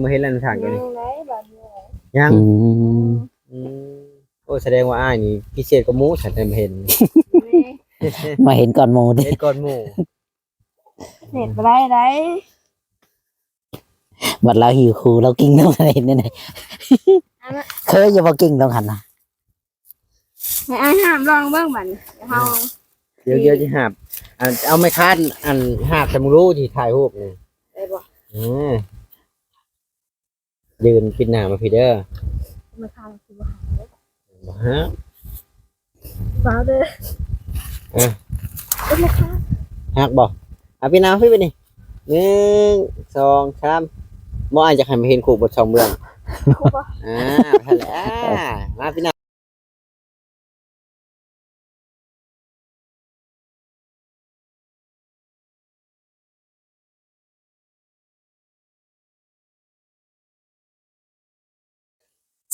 ບໍ່ເຫັນແລ້ວທາງຢູ່ນີ້ ຍັງໄດ໋ບາດນີ້ ຍັງ ອືມ ອືມ ໂອ້ ສະແດງວ່າອ້າຍນີ້ພິເສດກວ່າໝູ່ ຊັ້ນ ແຕ່ບໍ່ເຫັນ ມາເຫັນກ່ອນໝູ່ຕິ ເຫັນກ່ອນໝູ່ ເຮັດບໍ່ໄດ້ໃດ໋ ບັດລາວຫິວຄູລາວກິ້ງລົງຫັ້ນ ເຫັນແນວໃດ ອັນນະ ເຄີຍຢູ່ບໍ່ກິ້ງລົງຫັ້ນນະ ໃຫ້ອ້າຍຫາບລອງເບິ່ງບັດນີ້ ດຽວເຮົາ ດຽວ ດຽວຊິຫາບ ອັນ ເອົາໄມ້ຄ້ານ ອັນ ຫາບໃສ່ໝູ່ດູ ຊິຖ່າຍຮູບນີ້ ໄດ້ບໍ່ ເອີ ຢືນປິດໜ້າມາພີ້ເດີ ມາທາງຄືວ່າ ບໍ່ຮະ ຟ້າວເດີ ອ່ະ ເປັນມາຄາ ຮັກບໍ່ ອ່ະ ປິດໜ້າມາພີ້ບັດນີ້ ໜຶ່ງ ສອງ ສາມ ບໍ່ ອ້າຍຢາກໃຫ້ມາເຫັນຄູ່ບົດສອງເບື້ອງ ຄູ່ບໍ່ ອ່າ ຫັ້ນແຫຼະ ອ່າ ມາປິດໜ້າ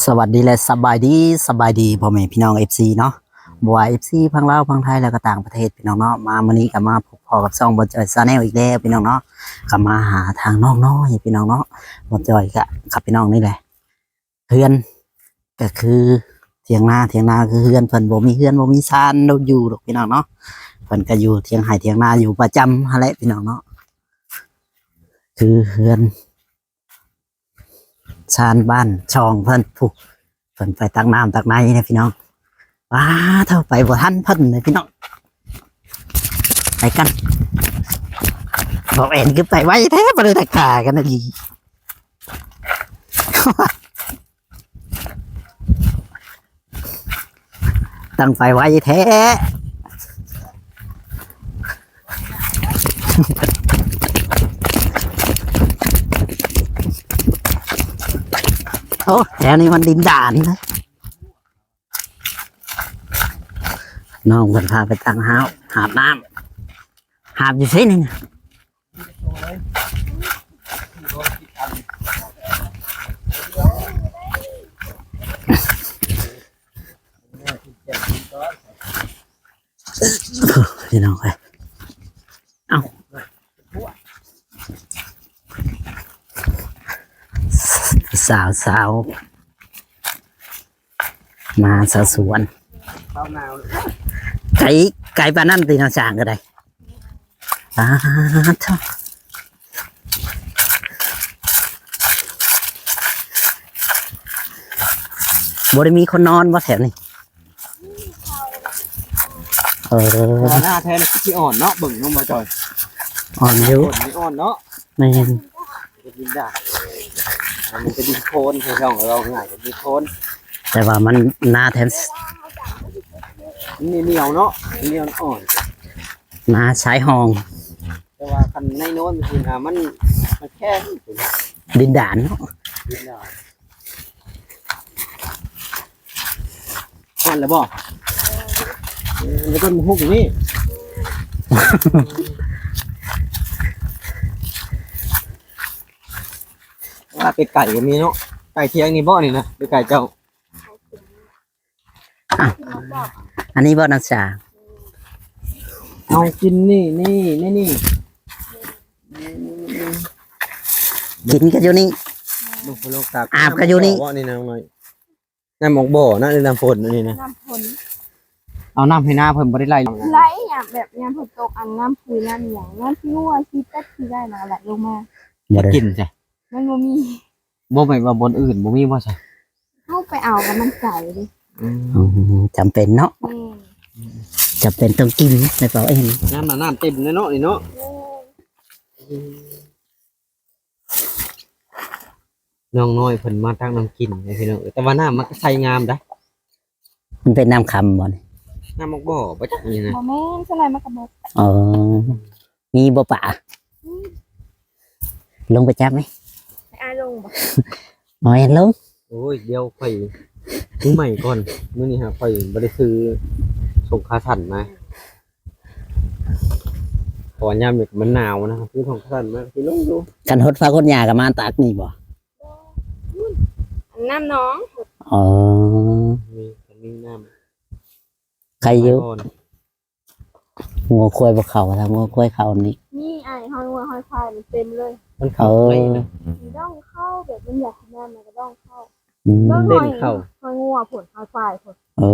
ສະຫວັດດີ ແລະ ສະບາຍດີ ສະບາຍດີພໍ່ແມ່ພີ່ນ້ອງເອັຟຊີເນາະ ບໍ່ວ່າເອັຟຊີຝັ່ງລາວ ຝັ່ງໄທ ແລະ ກໍຕ່າງປະເທດ ພີ່ນ້ອງເນາະ ມາມື້ນີ້ກໍມາພົບພໍ້ກັບຊ່ອງບ່າວຈ່ອຍ Channel ອີກແລ້ວ ພີ່ນ້ອງເນາະ ກໍມາຫາທາງນ້ອງນ້ອຍ ພີ່ນ້ອງເນາະ ບ່າວຈ່ອຍກໍກັບພີ່ນ້ອງນີ້ແຫຼະ ເຮືອນກໍຄືຖຽງນາ ຖຽງນາຄືເຮືອນເພິ່ນ ບໍ່ມີເຮືອນບໍ່ມີຊານຢູ່ດອກພີ່ນ້ອງເນາະ ເພິ່ນກໍຢູ່ຖຽງໄຮ່ຖຽງນາຢູ່ປະຈຳຫັ້ນແຫຼະພີ່ນ້ອງເນາະ ຄືເຮືອນຊານບ້ານຊ່ອງເພິ່ນ ຜູ້ ເພິ່ນໄປຕັກນ້ຳຕັກໃນເດ້ພີ່ນ້ອງ ປາດໂທ້ ໄປບໍ່ທັນເພິ່ນເດ້ພີ່ນ້ອງ ໄປກັນ ບອກແອນຄືໄປໄວແທ້ ບໍ່ໄດ້ທັກທາຍກັນນະດີ ຕ້ອງໄປໄວແທ້ ໂອ້ ແຖວນີ້ມັນດິນດານນະ. ນ້ອງເພິ່ນພາໄປຕັກຫາບ ຫາບນ້ຳ ຫາບຢູ່ໃສນີ້ ພີ່ນ້ອງເອີຍ ເອົ້າ ສາວ ສາວ ມາສາວສວນ ເຂົ້າໜາວ ໄກ ໄກປານນັ້ນຕິ ນ້ອງຊ້າງກໍໄດ້ ປາດໂທ້ ບໍ່ໄດ້ມີຄົນນອນບໍ່ແຖວນີ້? ເອີ ແຕ່ວ່າໜ້າແທ້ນີ້ຄືຊິອ່ອນເນາະ ເບິ່ງນ້ອງບ່າວຈ່ອຍ ອ່ອນຢູ່ ຝົນນີ້ອ່ອນເນາະ ແມ່ນ ເປັນດິນດານ ມັນເປັນດິນໂຄນ ພີ່ນ້ອງ ເວົ້າງ່າຍເປັນດິນໂຄນ ແຕ່ວ່າມັນໜ້າແທ້ ມັນໜຽວໆເນາະ ໜຽວອ່ອນ ໜ້າຊາຍຮ່ອງ ແຕ່ວ່າຄັນໃນໂນ້ນມັນຄືນະ ມັນ ມັນແຄບ ດິນດານເນາະ ດິນດານ ຮອດແລ້ວບໍ່? ເອີ ໃນຕົ້ນໝາກຮຸກນີ້ ວ່າໄປໄກກໍມີເນາະ ໄກຖຽງນີ້ບໍ່ນີ້ນະ ໄປໄກເຈົ້າ ອ່ະ ອັນນີ້ບໍ່ນ້ອງສາວ? ເອົາກິນນີ້ ນີ້ ນີ້ ນີ້ ກິນກໍຢູ່ນີ້ ອາບກໍຢູ່ນີ້ ບໍ່ນີ້ນະນ້ອງນ້ອຍ ນ້ຳອອກບໍ່ນະ ຫຼືນ້ຳຝົນອັນນີ້ນະ? ນ້ຳຝົນ ເອົານ້ຳໃຫ້ນາເພິ່ນບໍ່ໄດ້ໄຫຼ ໄຫຼຍາມແບບຍາມຝົນຕົກ ອັນນ້ຳຜຸຍນ້ຳຫຍັງ ນ້ຳຂີ້ງົວຂີ້ເປັດຂີ້ໄກ່ນະ ໄຫຼລົງມາ ບໍ່ໄດ້ກິນຊະ ມັນບໍ່ມີ ບໍ່ແມ່ນວ່າບ່ອນອື່ນບໍ່ມີບໍ່ຊະ? ເຮົາໄປເອົາກັບມັນໄກເດ້ ອືມ ອືມ ຈຳເປັນເນາະ ແມ່ນ ຈຳເປັນຕ້ອງກິນໃນເປົາເອງ ນ້ຳນະ ນ້ຳເຕັມເນາະ ນີ້ເນາະ ແມ່ນ ອືມ ນ້ອງນ້ອຍເພິ່ນມາຕັກນ້ຳກິນເດ້ພີ່ນ້ອງ ແຕ່ວ່ານ້ຳມັນກໍໃສງາມໄດ໋ ມັນເປັນນ້ຳຄຳບໍ່ນີ້? ນ້ຳໝອກບໍ່ ບໍ່ຈັກນີ້ນະ ບໍ່ແມ່ນ ສ່ວນຫຼາຍມັນກໍບໍ່ ອໍ ມີບໍ່ປາ? ອືມ ລົງໄປຈັບໄໝ? ໃຫ້ອ້າຍລົງບໍ່? ບໍ່ແມ່ນລົງ ໂອ້ຍ ດຽວຂ້ອຍ ມື້ໃໝ່ກ່ອນ ມື້ນີ້ຫາຂ້ອຍບໍ່ໄດ້ຊື້ສົ້ງຂາສັ້ນມາ ເພາະວ່າຍາມນີ້ມັນໜາວນະ ຊື້ສົ້ງຂາສັ້ນມາ ຊິລົງຢູ່ ຄັນຫົດຜັກຫົດຫຍ້າກໍມາຕັກນີ້ບໍ່? ບໍ່ ພຸ້ນ ອັນນ້ຳໜອງ ອໍ ມີ ມັນມີນ້ຳ ໃຄຢູ່ ໄປກ່ອນ ງົວຄວາຍບໍ່ເຂົ້າ ຖ້າງົວຄວາຍເຂົ້ານີ້ ນີ້ອ້າຍ ຮອຍງົວຮອຍຄວາຍມັນເຕັມເລີຍ ມັນເຂົ້າ ເອີ ໄປນະ ມັນດ້ອງເຂົ້າ ແບບມັນຢາກກິນນ້ຳ ມັນກໍດ້ອງເຂົ້າ ອືມ ເບິ່ງ ເຕັ້ນເຂົ້າ ຮອຍງົວພຸ້ນ ຮອຍຄວາຍພຸ້ນ ເອີ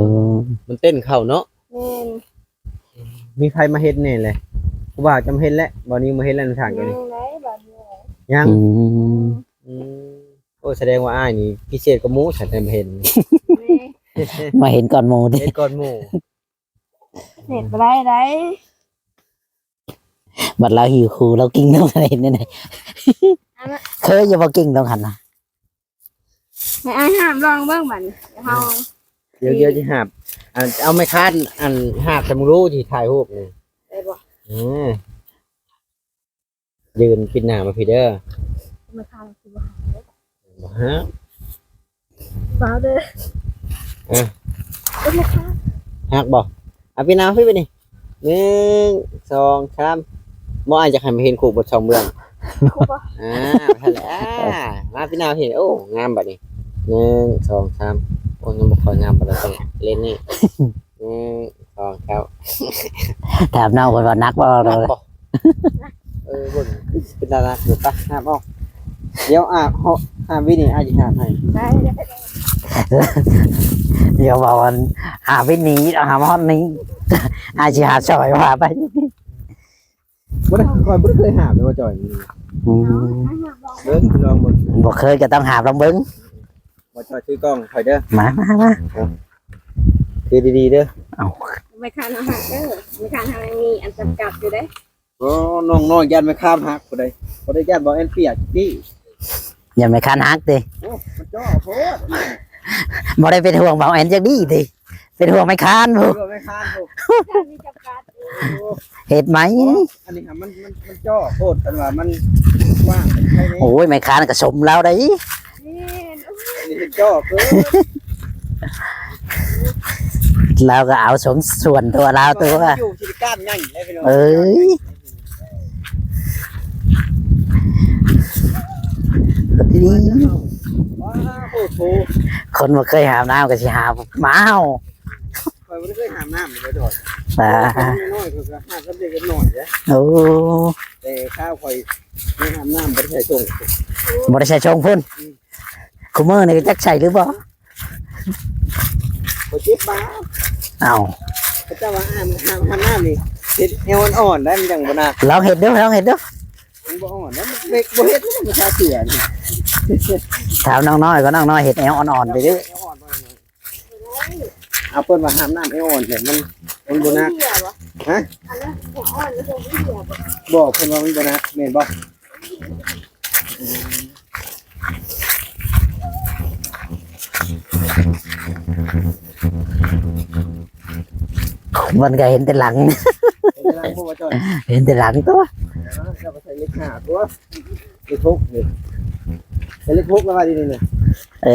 ມັນເຕັ້ນເຂົ້າເນາະ ແມ່ນ ມີໃຜມາເຮັດແດ່ແຫຼະ ຄູບາຈຳເຮັດແຫຼະ ບ່າວນິວມາເຮັດແລ້ວທາງ ຍັງ ນີ້ ໄດ້ ບ່າວນິວ ຍັງ ອືມ ອືມ ໂອ້ ສະແດງວ່າອ້າຍນີ້ພິເສດກວ່າໝູ່ ສັນແຕ່ເຫັນ ແມ່ນ ມາເຫັນກ່ອນໝູ່ຕິ ເຫັນກ່ອນໝູ່ ເຮັດບໍ່ໄດ້ໃດ ບັດລາວຫິວຄູລາວກິ້ງລົງ ເຫັນແນວໃດ ອັນນັ້ນ ເຄີຍຢູ່ບໍ່ກິ້ງລົງຫັ້ນນະ ໃຫ້ອ້າຍຫາບລອງເບິ່ງບັດນີ້ ເຮົາ ດຽວ ດຽວຊິຫາບ ອັນ ເອົາໄມ້ຄ້ານ ອັນ ຫາບໃສ່ໝູ່ດູທີ່ຖ່າຍຮູບນີ້ ໄດ້ບໍ່ ເອີ ຢືນປິດໜ້າມາພີ້ເດີ ມາທາງຄືບໍ່ຫາ ບໍ່ຫາ ຟ້າວເດີ ອ່ະ ເອີ ມາທາງ ຮັກບໍ່ ອ່ະ ປິດໜ້າມາພີ້ບັດນີ້ ໜຶ່ງ ສອງ ສາມ ບໍ່ ອ້າຍຢາກໃຫ້ມາເຫັນຄູ່ບົດຊ່ອງເບື້ອງ ຄູ່ບໍ່ ອ່າ ຫັ້ນແຫຼະ ອ່າ ມາປີໜ້າເຫັນ ໂອ້ ງາມບັດນີ້ ໜຶ່ງ ສອງ ສາມ ໂອ້ ຍັງບໍ່ຄ່ອຍງາມປານໃດ ຕ້ອງເລນນີ້ ໜຶ່ງ ສອງ ສາມ ຖາມນ້ອງເພິ່ນວ່າໜັກບໍ່ ໜັກບໍ່? ເອີ ເບິ່ງຄືຊິເປັນຕາໜັກຢູ່ ໄປຫາບອອກ ດຽວອາບ ຫາບວິນີ້ ອ້າຍຊິຫາບໃຫ້ ໄດ້ ໄດ້ ດຽວເວົ້າອັນ ຫາບວິນີ້ ຫາບຮອດນີ້ ອ້າຍຊິຫາບຊ່ອຍ ວ່າໄປ ບໍ່ໄດ້ ຂ້ອຍບໍ່ໄດ້ເຄີຍຫາບເລີຍ ບໍ່ຈ່ອຍ ອືມ ເບິ່ງ ລອງເບິ່ງ ບໍ່ເຄີຍກໍຕ້ອງຫາບລອງເບິ່ງ ບໍ່ຈ່ອຍ ຖືກ້ອງໃຫ້ຂ້ອຍເດີ ມາ ມາ ມາ ຖືດີໆເດີ ເອົ້າ ໄມ້ຄ້ານເຮົາຮັກເດີ ໄມ້ຄ້ານເຮົາຍັງມີອັນຈຳກັດຢູ່ເດ້ ໂອ້ ນ້ອງນ້ອຍຢ້ານໄມ້ຄ້ານຫັກຜູ້ໃດ ບໍ່ໄດ້ຢ້ານບໍ່ແອນເປຍກຕິ ຢ້ານໄມ້ຄ້ານຫັກຕິ ໂອ້ ມັນຈ່ອໂພດ ບໍ່ໄດ້ເປັນຫ່ວງເບົາແອນຈັກດີ້ຕິ ເປັນຫ່ວງໄມ້ຄ້ານພຸ້ນ ເປັນຫ່ວງໄມ້ຄ້ານພຸ້ນ ມີຈຳກັດຢູ່ ເຮັດໃໝ່ ອັນນີ້ຫະ ມັນ ມັນ ມັນຈ່ອໂພດ ຄັນວ່າມັນກວ້າງໄປແນ່ ໂອ້ຍ ໄມ້ຄ້ານກໍສົມລາວໄດ໋ ແມ່ນ ອັນນີ້ເຮັດຈ່ອເກີນ ລາວກໍເອົາສົມສ່ວນຕົວລາວຕົວ ຢູ່ທີ່ການໃຫຍ່ເລີຍພີ່ນ້ອງ ເອີຍ ນີ້ ວ້າວ ໂອ້ໂຫ ຄົນບໍ່ເຄີຍຫາບນ້ຳກໍຊິຫາບມາເອົາ ຂ້ອຍບໍ່ໄດ້ເຄີຍຫາບນ້ຳເລີຍດອກ ອ່າ ນ້ອຍໆ ຂ້ອຍກໍຫາບກັບເດັກນ້ອຍເດ້ ໂອ້ ແຕ່ຂ້າວຂ້ອຍໄດ້ຫາບນ້ຳ ບໍ່ໄດ້ໃສ່ຖົງ ບໍ່ໄດ້ໃສ່ຖົງພຸ້ນ ອືມ ຄູ່ມື້ນີ້ຈັກໃສ່ຫຼືບໍ່? ບໍ່ເຈັບບໍ່? ເອົ້າ ເຂົາເຈົ້າວ່າຫ້າມ ຫ້າມ ຫ້າມນ້ຳນີ້ ເຮັດແອວອ່ອນໆໄດ້ ມັນຈັ່ງບໍ່ໜັກ ລອງເຮັດດູ ລອງເຮັດດູ ມັນບໍ່ອ່ອນນະ ມັນເຮັດ ບໍ່ເຮັດ ມັນຊາເສືອນີ້ ຖາມນ້ອງນ້ອຍກ່ອນ ນ້ອງນ້ອຍເຮັດແອວອ່ອນໆໄປເດີ ແອວອ່ອນບໍ່? ເອົາ ເພິ່ນວ່າຫ້າມນ້ຳແອວອ່ອນແຫຼະ ມັນ ມັນບໍ່ໜັກ ຮະ? ບໍ່ ເພິ່ນວ່າມັນບໍ່ໜັກ ແມ່ນບໍ່? ມັນກໍເຫັນແຕ່ຫຼັງ ເຫັນແຕ່ຫຼັງບໍ່ວ່າຈ້ອຍ ເຫັນແຕ່ຫຼັງຕົວະ ເຈົ້າກໍໃສ່ເລກຫ້າຕົວະ ເລກຫົກນີ້ ໃສ່ເລກຫົກແລ້ວວ່າດີນີ້ນະ ເອີ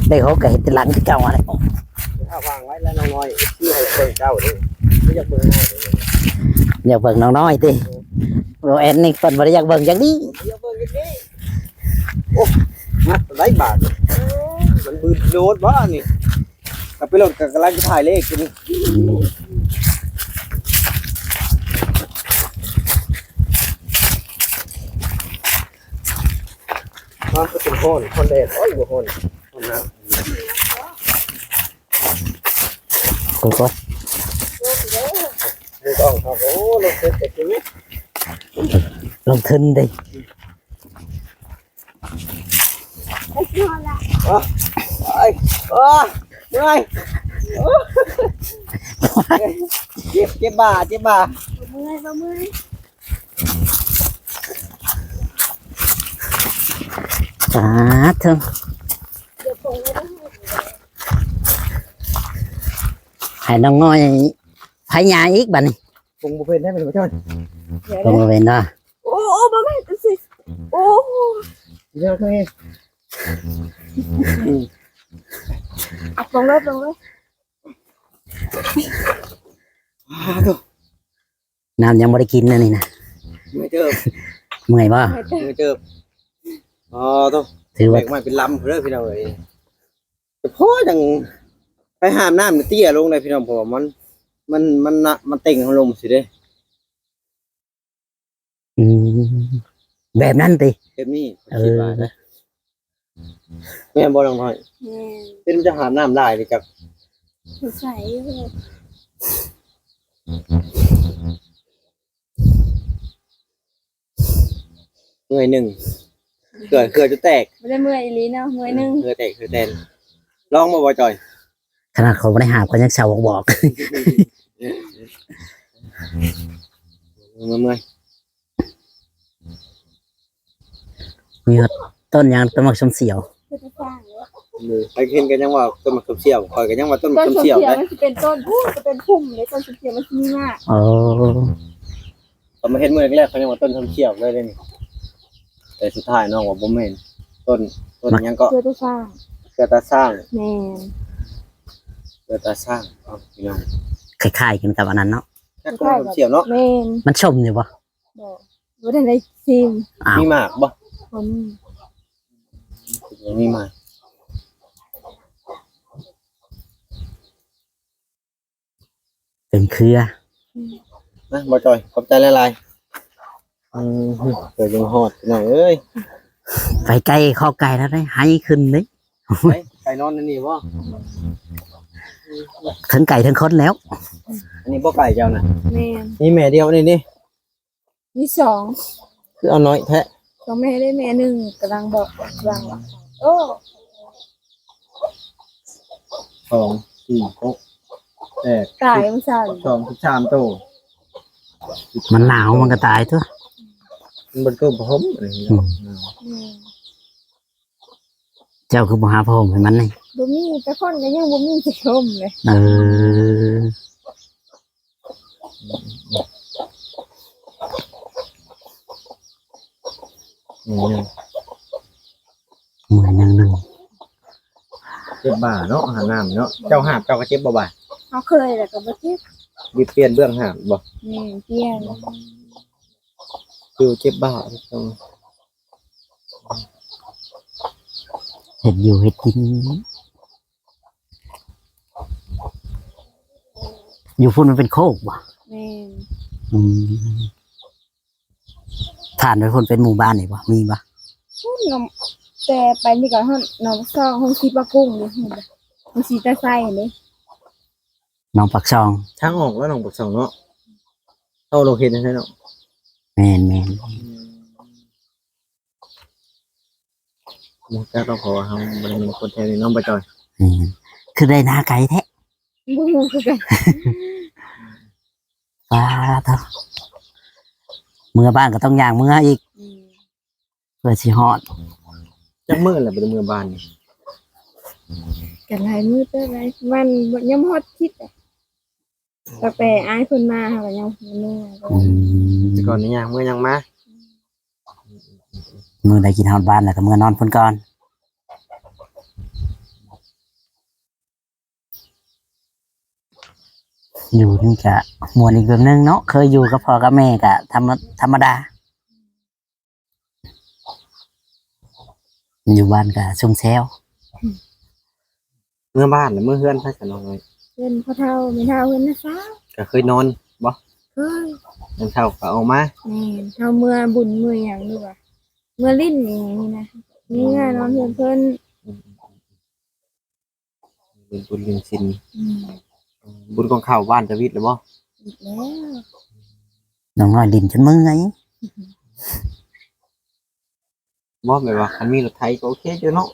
ເອົ້າ ເລກຫົກກໍເຫັນແຕ່ຫຼັງຄືເກົ່າຫັ້ນແຫຼະ ເອົາວາງໄວ້ແລ້ວນ້ອງນ້ອຍ ທີ່ໃຫ້ເບິ່ງເຈົ້າເດ້ ບໍ່ຢາກເບິ່ງນ້ອງເດ້ ຢາກເບິ່ງນ້ອງນ້ອຍຕິ ບໍ່ແອນນີ້ເພິ່ນບໍ່ໄດ້ຢາກເບິ່ງຈັ່ງນີ້ ບໍ່ຢາກເບິ່ງຈັ່ງນີ້ ໂອ້ ມັດໄດ້ບາດນີ້ ມັນບືດໂລດບໍ່ນີ້ ກໍໄປໂລດ ກໍກຳລັງຈະຖ່າຍເລກຢູ່ນີ້ ມັນກໍເປັນຮ້ອນ ຮ້ອນແດດ ໂອ້ຍ ບໍ່ຮ້ອນ ຮ້ອນໜາວ ໂອ້ຍ ໂອ້ຍ ບໍ່ຕ້ອງ ໂອ້ ລົງເທິງແຕ່ກິນ ລົງທຶນເດ້. ໂອ້ຍ ໂອ້ຍ ເມື່ອຍ ໂອ້ຍ ເຈັບ ເຈັບບ່າ ເຈັບບ່າ ບໍ່ເມື່ອຍ ບໍ່ເມື່ອຍ ສາທຸ ໃຫ້ນ້ອງນ້ອຍ ໃຜຍ່າງອີກບາດນີ້ ປົງບໍ່ເປັນໄດ້ ມັນບໍ່ຈອຍ ປົງບໍ່ເປັນເນາະ ໂອ້ ໂອ້ ບໍ່ແມ່ນ ໂອ້ ເດີ ເດີ ເດີ ເອົາ ປົງເລີຍ ປົງເລີຍ ອ້າ ໂທ້ ນ້ຳຍັງບໍ່ໄດ້ກິນອັນນີ້ນະ ເມື່ອຍເຕີບ ເມື່ອຍບໍ່ ເມື່ອຍເຕີບ ອໍ ໂທ້ ຖືວ່າ ແບກໄມ້ເປັນລຳເດີພີ່ນ້ອງເອີຍ ແຕ່ພໍຍັງໄປຫາບນ້ຳເຕັ້ຍລົງໄດ໋ພີ່ນ້ອງ ເພາະວ່າມັນ ມັນ ມັນ ມັນເຕັງລົງຊີ້ເດ້. ອືມ ແບບນັ້ນຕິ? ແບບນີ້ ເອີ ຄິດວ່ານະ ແມ່ນບໍ່ນ້ອງນ້ອຍ? ແມ່ນ. ເປັນຈະຫາບນ້ຳຫຼາຍເດ້ຈັກ ໃສຢູ່. ເມື່ອຍໜຶ່ງ ເກືອ ເກືອຈະແຕກ. ບໍ່ໄດ້ເມື່ອຍອີ່ຫຼີເນາະ ເມື່ອຍໜຶ່ງ ເອີ ເກືອແຕກ ເກືອແຕກ. ລອງບໍ່ ບໍ່ຈ່ອຍ? ຂະໜາດເຂົາບໍ່ໄດ້ຫາບ ເຂົາຍັງເຊົາອອກບອກ. ເມື່ອຍ ເມື່ອຍ. ມີຮອດຕົ້ນຫຍັງ ຕົ້ນໝາກຊົມສຽວ. ເອີ ໃຜເຫັນກໍຍັງວ່າຕົ້ນໝາກຊົມສຽວ ຂ້ອຍກໍຍັງວ່າຕົ້ນໝາກຊົມສຽວເດ້. ມັນຊິເປັນຕົ້ນພຸ້ນ ກໍເປັນພຸ່ມເດ້ ຕົ້ນຊົມສຽວມັນຊິມີໝາກ. ອໍ ຂ້ອຍມາເຫັນມື້ແລກໆ ຂ້ອຍຍັງວ່າຕົ້ນຊົມສຽວເລີຍເດ້ນີ້ ແຕ່ສຸດທ້າຍນ້ອງວ່າບໍ່ແມ່ນ ຕົ້ນ ຕົ້ນຫຍັງເກາະ? ເຄືອຕາຊ້າງ. ເຄືອຕາຊ້າງ. ແມ່ນ ເຄືອຕາຊ້າງ. ເອົ້າ ພີ່ນ້ອງ ຄ້າຍໆກັນກັບອັນນັ້ນເນາະ ຄ້າຍໆກັບຕົ້ນຊົມສຽວເນາະ. ແມ່ນ. ມັນຊົມຢູ່ບໍ່? ບໍ່ ບໍ່ທັນໄດ້ຊີມ. ອ້າວ ມີໝາກບໍ່? ບໍ່ມີ ບໍ່ມີໝາກ. ເປັນເຄືອ. ອືມ ນະ ບໍ່ຈ່ອຍ ຂອບໃຈຫຼາຍໆ. ເອີ ເພື່ອຈັ່ງຮອດ ພີ່ນ້ອງເອີຍ. ໄປໃກ້ຄອກໄກ່ແລ້ວໄດ໋ ໄຮຂຶ້ນເດ້. ໄປ ໄປນອນໃນນີ້ບໍ່? ເທິງໄກ່ເທິງຄົນແລ້ວ. ອັນນີ້ບໍ່ໄກ່ເຈົ້ານະ? ແມ່ນ. ມີແມ່ດຽວນີ້ນີ້. ມີສອງ. ຄືເອົາໜ້ອຍແທ້? ສອງແມ່ເດ້ ແມ່ໜຶ່ງກຳລັງບອກ ກຳລັງ ໂອ້ ສອງ ສີ່ ຫົກ ແປດ ຕາຍ ສິບ ມັນສັ່ນ ສອງ ສິບສາມໂຕ. ມັນໜາວມັນກໍຕາຍຕົວະ. ມັນບໍ່ໄດ້ໂຕນຜ້າຫົ່ມ. ອືມ ໜາວ. ແມ່ນ. ເຈົ້າຄືບໍ່ຫາຜ້າຫົ່ມໃຫ້ມັນນີ້? ບໍ່ມີ ແຕ່ຄົນກໍຍັງບໍ່ມີຜ້າຫົ່ມເລີຍ. ເອີ. ເມື່ອຍໜຶ່ງ ເຈັບບ່າເນາະ ຫາບນ້ຳເນາະ. ເຈົ້າຫາບເຈົ້າກໍເຈັບບໍ່ບ່າ? ເຮົາເຄີຍແລ້ວກໍບໍ່ເຈັບ. ປຽນເບື້ອງຫາບບໍ່? ແມ່ນ ປ່ຽນ. ຄືເຈັບບ່າ. ເຮັດຢູ່ເຮັດກິນ ຢູ່ພຸ້ນມັນເປັນໂຄກບໍ່? ແມ່ນ. ອືມ ຜ່ານໄປພຸ້ນເປັນໝູ່ບ້ານນີ້ບໍ່? ມີບໍ່? ພຸ້ນນຳ ແຕ່ໄປນີ້ກໍຮອດໜອງປາກຊ່ອງ ໂຮງສີປາກຸ້ງນີ້ ໂຮງສີຕາໄຊນີ້. ໜອງປາກຊ່ອງ ທາງອອກແລ້ວໜອງປາກຊ່ອງເນາະ. ເຮົາລົງເຮັດຈັ່ງໃດເນາະ? ແມ່ນໆ. ອືມ ບໍ່ຮູ້ຈັກດອກ ເພາະວ່າເຮົາບໍ່ໄດ້ແມ່ນຄົນແຖວນີ້ເນາະ ບໍ່ຈ່ອຍ. ອືມ ຄືໄດ້ນາໄກແທ້? ບໍ່ຮູ້ຄືກັນ. ປາດໂທ້ ເມືອບ້ານກໍຕ້ອງຍ່າງເມືອອີກ. ອືມ ເພື່ອຊິຮອດ. ຈັກມື້ແລ້ວບໍ່ໄດ້ເມືອບ້ານນີ້? ກໍຫຼາຍມື້ເຕີບແລ້ວ ມັນຍັງບໍ່ຮອດທິດ. ຕັ້ງແຕ່ອ້າຍເພິ່ນມາ ເຮົາກໍຍັງບໍ່ໄດ້ເມືອ. ອືມ ແຕ່ກ່ອນນີ້ຍ່າງເມືອຍ່າງມາ. ມື້ໃດກິນຮອດບ້ານແລ້ວກໍເມືອນອນພຸ້ນກ່ອນ. ຢູ່ນີ້ກະມ່ວນອີກແບບໜຶ່ງເນາະ ເຄີຍຢູ່ກັບພໍ່ກັບແມ່ກະທຳມະ ທຳມະດາ ຢູ່ບ້ານກະຊຸ່ມແຊວ. ເມືອບ້ານ ເມືອເຮືອນໃຜຊະນ້ອງເອີຍ? ເຮືອນພໍ່ເຖົ້າແມ່ເຖົ້າ ເຮືອນນ້າສາວ. ກະເຄີຍນອນບໍ່? ເຄີຍ. ຍາມເຊົ້າກະອອກມາ. ແມ່ນ ເຮົາເມືອບຸນເມືອຫຍັງ ຫຼືວ່າເມືອຫຼິ້ນອີ່ຫຍັງນີ້ນະ ເມືອນອນເຮືອນເພິ່ນ. ອືມ ເປັນບຸນເປັນສິນ. ອືມ ບຸນກອງເຂົ້າບ້ານຈະວິດແລ້ວບໍ່? ວິດແລ້ວ. ນ້ອງນ້ອຍຫຼິ້ນຈົນເມື່ອຍ. ບໍ່ ແບບວ່າຄັນມີລົດໄຖກໍໂອເຄຢູ່ເນາະ.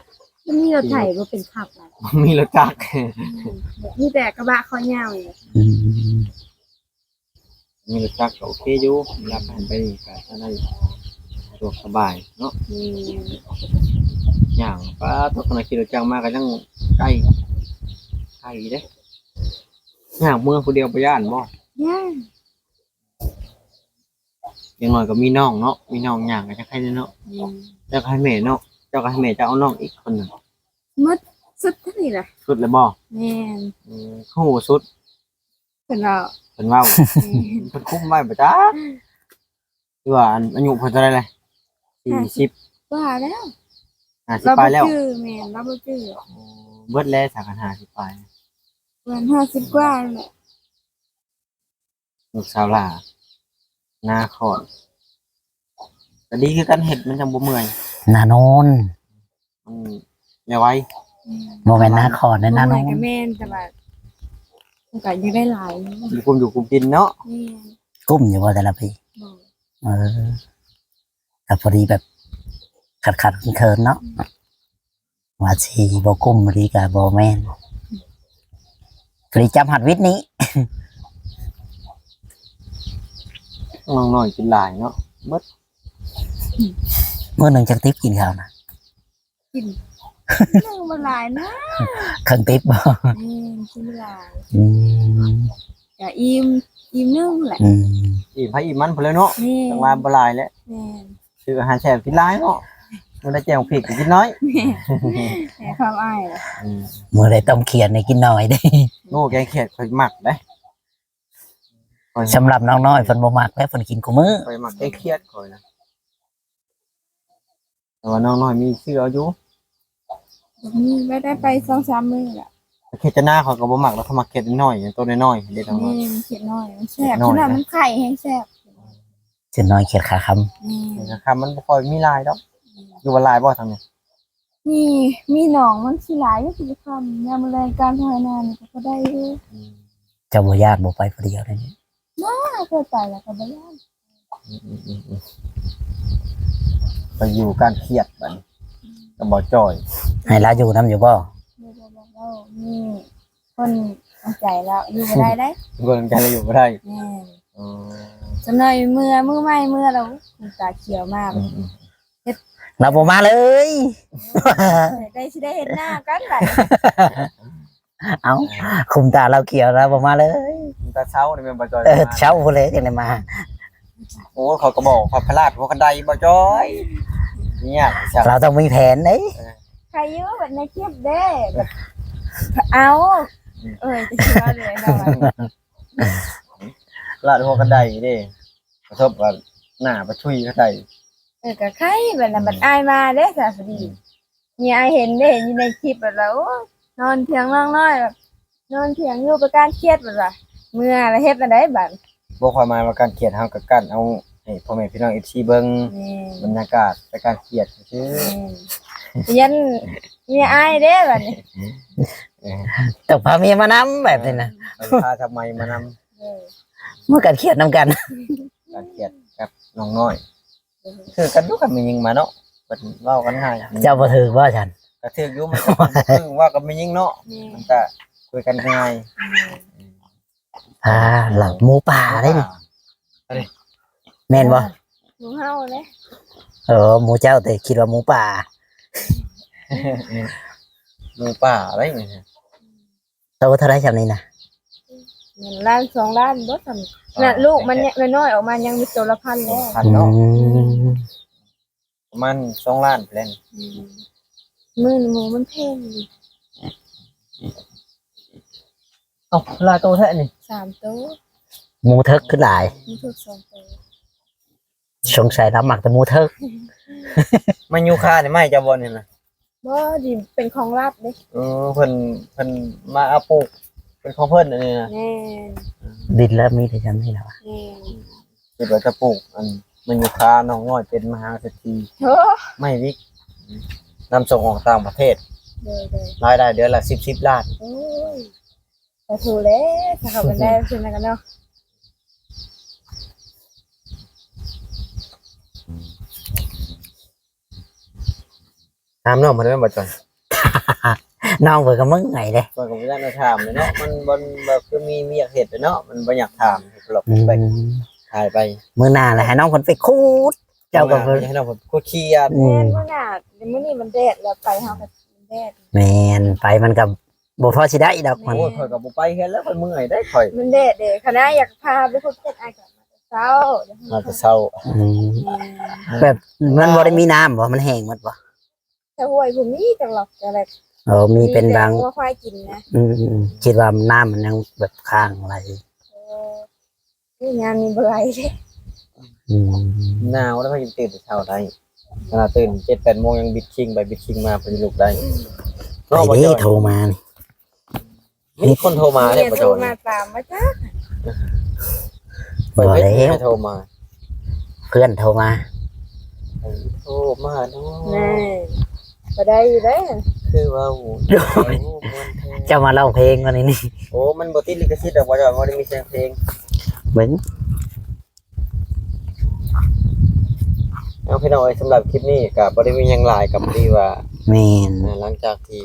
ມັນມີລົດໄຖບໍ່ເປັນຂັບນະ ບໍ່ມີລົດຈັກ. ອືມ ມີແຕ່ກະບະຄໍຍາວນີ້. ອືມ ມີລົດຈັກກໍໂອເຄຢູ່ ເວລາໄປຫັ້ນໄປນີ້ກໍຈະໄດ້ສະດວກສະບາຍເນາະ. ອືມ ຍ່າງ ປາດໂທ້ ຂະໜາດຂີ່ລົດຈັກມາກໍຍັງໄກ ໄກເດ້. ຍ່າງເມືອຜູ້ດຽວບໍ່ຢ້ານບໍ່? ຢ້ານ. ຢ່າງໜ້ອຍກໍມີນ້ອງເນາະ ມີນ້ອງຍ່າງກໍຈັກໃຫ້ເນາະ. ອືມ ເຈົ້າກໍໃຫ້ແມ່ເນາະ ເຈົ້າກໍໃຫ້ແມ່ເຈົ້າເອົານ້ອງອີກຄົນໜຶ່ງ. ໝົດ ສຸດເທົ່ານີ້ລະ. ສຸດແລ້ວບໍ່? ແມ່ນ. ເອີ ຮູ້ສຸດ ເພິ່ນເວົ້າ ເພິ່ນເວົ້າ. ແມ່ນ. ເພິ່ນຄຸມໄວ້ບໍ່ຈັກ ຄືວ່າອັນ ອາຍຸເພິ່ນເທົ່າໃດແຫຼະ? ສີ່ສິບ ຫ້າສິບກວ່າແລ້ວ. ຫ້າສິບປາຍແລ້ວ. ລາວບໍ່ຈື່. ແມ່ນ ລາວບໍ່ຈື່. ໂອ້ ເບິດແລ້ວ ສາມສິບຫ້າສິບປາຍ ປະມານຫ້າສິບກວ່າແຫຼະ. ລູກສາວຫຼ້າ ນາຄອນ ກໍດີคือกัน ເຮັດມັນຈັ່ງບໍ່ເມື່ອຍ ໜ້ານອນ ມັນແນວໄວ ອືມ ບໍ່ແມ່ນໜ້າຂອນເດ້ ເມື່ອຍ ໜ້ານອນ ກໍແມ່ນ ແຕ່ວ່າມັນກໍຢາກໄດ້ຫຼາຍ ຢູ່ກຸ້ມຢູ່ກຸ້ມກິນເນາະ ແມ່ນ ກຸ້ມຢູ່ບໍ່ແຕ່ລະປີ? ບໍ່ ເອີ ກໍພໍດີແບບຂັດໆເຂີນໆເນາະ ອືມ ວ່າຊິບໍ່ກຸ້ມອີ່ຫຼີກໍບໍ່ແມ່ນ ພໍດີຈັບຮອດວິດນີ້ ນ້ອງນ້ອຍກິນຫຼາຍເນາະ ເບິດ ມື້ໜຶ່ງຈັກຕິບກິນເຂົ້ານະ? ກິນໜຶ່ງບໍ່ຫຼາຍນະ ເຄິ່ງຕິບບໍ່? ແມ່ນ ກິນຫຼາຍ ອືມ ກະອີ່ມ ອີ່ມໜຶ່ງແຫຼະ ອືມ ອີ່ມໃຜອີ່ມມັນພຸ້ນແຫຼະເນາະ ແມ່ນ ຈັ່ງວ່າບໍ່ຫຼາຍແຫຼະ ແມ່ນ ຊື້ອາຫານແຊບກິນຫຼາຍເນາະ ບໍ່ໄດ້ແຈ່ວເຜັດກໍກິນໜ້ອຍ ແມ່ນ ແມ່ນຄວາມອ້າຍ ອືມ ມື້ໃດຕົ້ມຂຽດນີ້ກິນໜ້ອຍເດ້ ໂອ້ ແກງຂຽດຂ້ອຍມັກເດ້ ສຳລັບນ້ອງນ້ອຍເພິ່ນບໍ່ມັກແລ້ວ ເພິ່ນກິນຄູ່ມື້ ຂ້ອຍມັກແກງຂຽດຂ້ອຍນະ ແຕ່ວ່ານ້ອງນ້ອຍມີຊື້ເອົາຢູ່ ບໍ່ມີ ໄດ້ໄປສອງສາມມື້ລະ ຂຽດຈະໜາຂ້ອຍກໍບໍ່ມັກດອກ ຂ້ອຍມັກຂຽດນ້ອຍໆ ໂຕນ້ອຍໆເດ້ນ້ອງນ້ອຍ ແມ່ນ ຂຽດນ້ອຍມັນແຊບ ຂຽດນ້ອຍ ຂະໜາດມັນໄຂ່ແຮງແຊບ ຂຽດນ້ອຍຂຽດຂາຄຳ ແມ່ນ ຂຽດຂາຄຳມັນບໍ່ຄ່ອຍມີຫຼາຍດອກ ແມ່ນ ຢູ່ວ່າຫຼາຍບໍ່ທາງນີ້? ມີ ມີໜອງມັນຊິຫຼາຍຢູ່ ຂຽດຂາຄຳ ຍາມມື້ແລງການໄຖນານີ້ກໍພໍໄດ້ຢູ່ ອືມ ເຈົ້າບໍ່ຢ້ານບໍ່ໄປຜູ້ດຽວໄດ້ນີ້? ບໍ່ ເຄີຍໄປແລ້ວກໍບໍ່ຢ້ານ ອືມໆ ໄປຢູ່ການຂຽດບັດນີ້ ອືມ ກັບບໍ່ຈ່ອຍ ໃຫ້ລາວຢູ່ນຳຢູ່ບໍ່? ບໍ່ ບໍ່ ບໍ່ ບໍ່ ມີຄົນເອົາໃຈແລ້ວ ຢູ່ບໍ່ໄດ້ເດ້ ຄົນເອົາໃຈແລ້ວຢູ່ບໍ່ໄດ້ ແມ່ນ ອໍ ສຳລັບເມື່ອ ມື້ໃໝ່ເມື່ອແລ້ວ ຕາຂຽວມາ ອືມໆ ເຮັດ ລາວບໍ່ມາເລີຍ ໄດ້ຊິໄດ້ເຫັນໜ້າກັນບັດນີ້ ເອົ້າ ຄຸມຕາລາວຂຽວລາວບໍ່ມາເລີຍ ຄຸມຕາເຊົານີ້ແມ່ນບໍ່ຈ່ອຍ ເອີ ມາເຊົ້າພຸ້ນແຫຼະຈັ່ງໄດ້ມາ ໂອ້ຍ ເຂົາກໍບອກວ່າພະລາດຫົວຄັນໄດບໍ່ຈ່ອຍ ຍາກ ລາວຕ້ອງມີແຜນເດ້ ເອີ ໃຄຢູ່ບັດໃນຄລິບເດ້ ແບບ ເອົາ ອືມ ເອີຍ ຈະຊິເວົ້າເລີຍເນາະ ພະລາດຫົວຄັນໄດເດ້ ກະທົບກັບໜ້າປະທຸຍຄັນໄດ ເອີ ກະໄຄບັດນັ້ນ ອືມ ບັດອ້າຍມາເດ້ ສາວສະດີ ອືມ ເມຍອ້າຍເຫັນເດ້ ເຫັນຢູ່ໃນຄລິບ ແບບວ່າ ໂອ້ຍ ນອນຖຽງນ້ອງນ້ອຍ ແບບ ນອນຖຽງຢູ່ປະການຂຽດ ແບບວ່າ ເມື່ອລະເຮັດແນວໃດບັດ? ບໍ່ ຄວາມໝາຍວ່າການຂຽດ ເຮົາກໍກັ້ນເອົາໃຫ້ພໍ່ແມ່ພີ່ນ້ອງເອັຟຊີເບິ່ງ ແມ່ນ ບັນຍາກາດປະການຂຽດຊື່ໆ ແມ່ນ ຢ້ານເມຍອ້າຍເດ້ບັດນີ້ ເອີ ຕ້ອງພາເມຍມານຳແບບນີ້ນະ ເອີ ຕ້ອງພາທຳໄມມານຳ ເອີ ເມື່ອການຂຽດນຳກັນ ການຂຽດກັບນ້ອງນ້ອຍ ຖືກກັນຢູ່ ຄັນແມ່ຍິງມາເນາະ ເພິ່ນເວົ້າກັນງ່າຍ ເຈົ້າບໍ່ຖືກບໍ່ຊັ້ນ? ກະຖືກຢູ່ ມັນກະຄືເວົ້າກັບແມ່ຍິງເນາະ ແມ່ນ ມັນກະຄຸຍກັນງ່າຍ ອືມ ອ່າ ລາວໝູປ່າເດ້ນີ້ ແມ່ນບໍ່? ໝູເຮົາເດ້ ເອີ ໝູເຈົ້າ ແຕ່ຄິດວ່າໝູປ່າ ໝູປ່າໄດ໋ນີ້ ໂຕເທົ່າໃດຊ່ຳນີ້ນະ? ເງິນລ້ານສອງລ້ານບໍ່ຊ່ຳ ອ່າ ນະ ລູກມັນຍັງນ້ອຍໆ ອອກມາຍັງມີໂຕລະພັນແລ້ວ ພັນເນາະ ອືມ ປະມານສອງລ້ານພຸ້ນແຫຼະ ອືມ ມື້ນີ້ໝູມັນແພງ ເອົ້າ ຫຼາຍໂຕແທ້ນີ້ ສາມໂຕ ໝູເຖິກຄືຫຼາຍ ໝູເຖິກສອງໂຕ ສົງໄສລາວມັກແຕ່ໝູເຖິກ ມາຢູ່ຄານີ້ ໄມ້ເຈົ້າບໍ່ນີ້ນະ? ບໍ່ ດິນເປັນຂອງລັດເດ້ ເອີ ເພິ່ນ ເພິ່ນມາເອົາປູກ ເປັນຂອງເພິ່ນອັນນີ້ນະ ແມ່ນ ດິນລາວມີແຕ່ຊ່ຳນີ້ລະວະ ແມ່ນ ຄິດວ່າຈະປູກອັນ ມາຢູ່ຄາ ນ້ອງນ້ອຍເປັນມະຫາເສດຖີ ໂອ້ ໄມ້ວິກ ນຳສົ່ງອອກຕ່າງປະເທດ ໂດຍໆ ລາຍໄດ້ເດືອນລະສິບ ສິບລ້ານ ໂອ້ຍ ສາທຸແຫຼະ ຖ້າເຂົາເປັນໄດ້ເຊັ່ນນັ້ນກະເນາະ ຖາມນ້ອງເພິ່ນແມ່ນບໍ່ຈ້ອຍ ນ້ອງເພິ່ນກໍເມື່ອຍເດ້ ຂ້ອຍກໍບໍ່ຢາກຈະຖາມເລີຍເນາະ ມັນ ມັນແບບຄືມີວຽກເຮັດເນາະ ມັນບໍ່ຢາກຖາມ ອືມ ຖ່າຍໄປ ມື້ໜ້າລະໃຫ້ນ້ອງເພິ່ນໄປຂຸດ ເຈົ້າກໍ ມື້ໜ້າໃຫ້ນ້ອງເພິ່ນຂຸດຂຽດ ອືມ ແມ່ນ ມື້ໜ້າ ມື້ນີ້ມັນແດດແລ້ວ ໄປເຮົາກໍແດດ ແມ່ນ ໄປມັນກໍ ບໍ່ພໍຊິໄດ້ດອກ ແມ່ນ ມັນ ໂອ້ຍ ຂ້ອຍກໍບໍ່ໄປເຮືອນແລ້ວ ຂ້ອຍເມື່ອຍເດ້ຂ້ອຍ ມັນແດດເດ້ ຄັນອ້າຍຢາກພາໄປພຸ້ນ ອ້າຍກໍມາແຕ່ເຊົ້າ ມາແຕ່ເຊົ້າ ອືມ ແມ່ນ ແບບມັນບໍ່ໄດ້ມີນ້ຳບໍ່? ມັນແຫ້ງໝົດບໍ່? ແຖວຫ້ວຍບໍ່ມີຈັກຫຼອກ ແຕ່ແບບ ເອີ ມີເປັນບາງ ມີແຕ່ງົວຄວາຍກິນນະ ອືມ ຄິດວ່ານ້ຳມັນຍັງແບບຄ້າງໄຫຼ ເອີ ໂອ້ຍ ຍາມນີ້ບໍ່ໄຫຼເດ້ ອືມ ໜາວແລ້ວ ໃຜຈະຕື່ນແຕ່ເຊົ້າໄດ້ ຂະໜາດຕື່ນເຈັດແປດໂມງ ຍັງບິດຄີງໄປບິດຄີງມາ ເພິ່ນຍັງລຸກໄດ້ ເນາະ ໃຜເດ້ ບໍ່ຈ້ອຍ ໂທມານີ້ ມີຄົນໂທມາເດ້ ບໍ່ໂທມາຕາມມາຈັກ ບໍ່ແລ້ວ ໂທມາ ເພື່ອນໂທມາ ໂທມາເນາະ ແມ່ນ ກໍໄດ້ຢູ່ເດ້ ຄືເວົ້າ ໂອ້ ມ່ວນແທ້ ເຈົ້າມາຮ້ອງເພງວັນນີ້ນີ້ ໂອ້ ມັນບໍ່ຕິດລິຂະສິດດອກ ບໍ່ ບໍ່ໄດ້ມີສຽງເພງ ເບິ່ງ ເອົາ ພີ່ນ້ອງເອີຍ ສຳລັບຄລິບນີ້ກໍບໍ່ໄດ້ມີຫຍັງຫຼາຍ ກໍພໍດີວ່າ ແມ່ນ ອ່າ ຫຼັງຈາກທີ່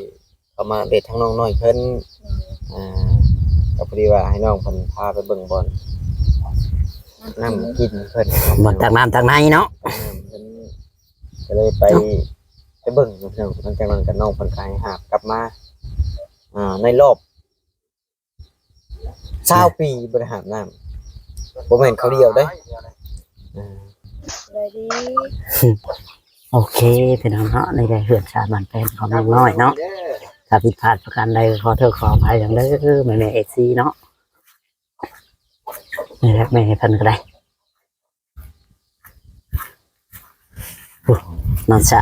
ເຂົ້າມາອັບເດດທາງນ້ອງນ້ອຍເພິ່ນ ອ່າ ກໍພໍດີວ່າໃຫ້ນ້ອງເພິ່ນພາໄປເບິ່ງບ່ອນນ້ຳກິນເພິ່ນ ບ່ອນຕັກນ້ຳຕັກໃນເນາະ ເພິ່ນກໍເລີຍໄປ ເນາະ ໄປເບິ່ງພີ່ນ້ອງ ຫຼັງຈາກນັ້ນກໍນ້ອງເພິ່ນກໍໃຫ້ຫາບກັບມາ ອ່າ ໃນລອບຊາວປີບໍ່ໄດ້ຫາບນ້ຳ ບໍ່ແມ່ນເຂົາດຽວເດ້ ອ່າ ສະບາຍດີ. ໂອເຄ ພີ່ນ້ອງເນາະ ໃນເຮືອນຊານບ້ານແປ້ນຂອງນ້ອງນ້ອຍເນາະ ຖ້າຜິດພາດປະການໃດ ຂໍໂທດຂໍອະໄພນຳເດີ ແມ່ໆ ເອັຟຊີ ເນາະ ນີ້ແຫຼະ ແມ່ເພິ່ນກໍໄດ້ ໂອ້ ນ້ອງສະ